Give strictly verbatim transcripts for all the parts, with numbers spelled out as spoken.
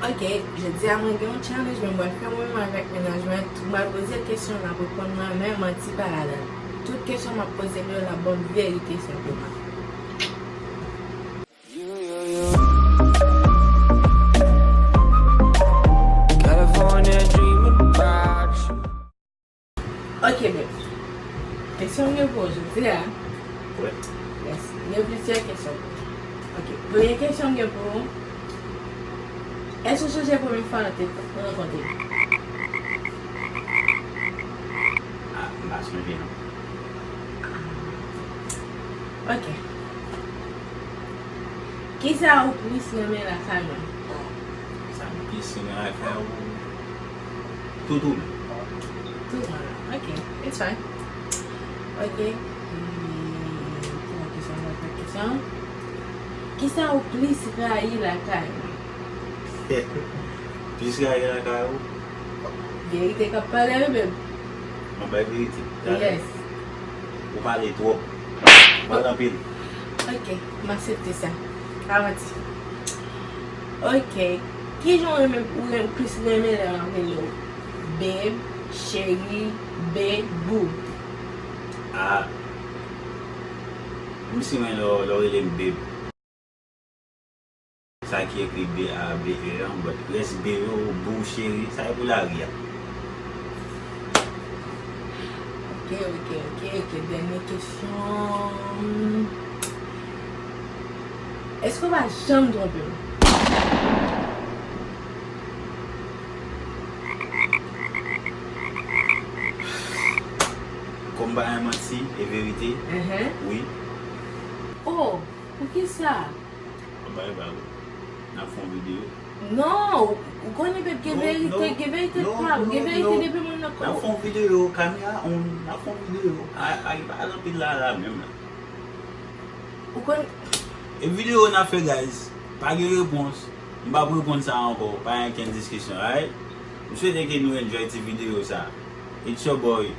Ok, jodi a mwen gen yon challenge, men mwen fè mwen menm avèk mennaj mwen. M pral poze l kesyon, l ap reponn mwen, men manti pa ladan l. Tout kesyon m ap poze l yo, l ap ban m verite senpleman. California dreaming about you. Ok, babe. Kesyon m gen pou ou jodi a. Wè. Yes. M gen plizyè kesyon. Ok. Premye kesyon m gen pou ou. Èske w sonje premye fwa nou te rankontre? Ah, m pa sonje non. Ok. Kisa ou plis renmen lakay mwen? Sa m plis renmen lakay ou? Toutou. Toutou. Ok, it's fine. Ok. Hmm, lòt kesyon, lòt kesyon. Kisa ou plis rayi lakay mwen? Plis rayi lakay ou? Verite k ap pale wi, babe. Mwen bay verite. Yes. Ou pale twòp. Ou pale anpil. Ok, m aksepte sa. Pa manti. Ok. Kijan ou renmen, ou renmen, plis renmen lè m ap rele w? Babe, cheri, be, boo. Ah. M si mwen lè w lè w rele m babe. Sa ki ekri B A B E an, but rès B yo, boo, cheri, sa e pou lari a. Ok, ok, ok, ok. Dènye kesyon. Èske w pa janm twonpe m? Kòm pa gen manti, e verite, Mhm. Wi. Oh, poukisa? Anba e ba wi. N ap fè yon videyo. Non, ou konnen pèp gen Non, verite, non, gen verite non, pa, non, gen verite non. Depi moun nan N ap fè yon videyo, kamera on, n ap fè yon videyo. A, a, pa anpil la, la menm la. Ou konn. E videyo n ap fè, guys. Pa gen repons. M p ap reponn sa ankò. Pa gen kenn diskisyon, alright? M swete ke nou enjoy ti videyo sa. It's your boy,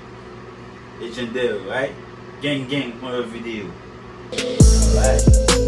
Legendary, right? Gang, gang, pou yon lòt videyo. Alright.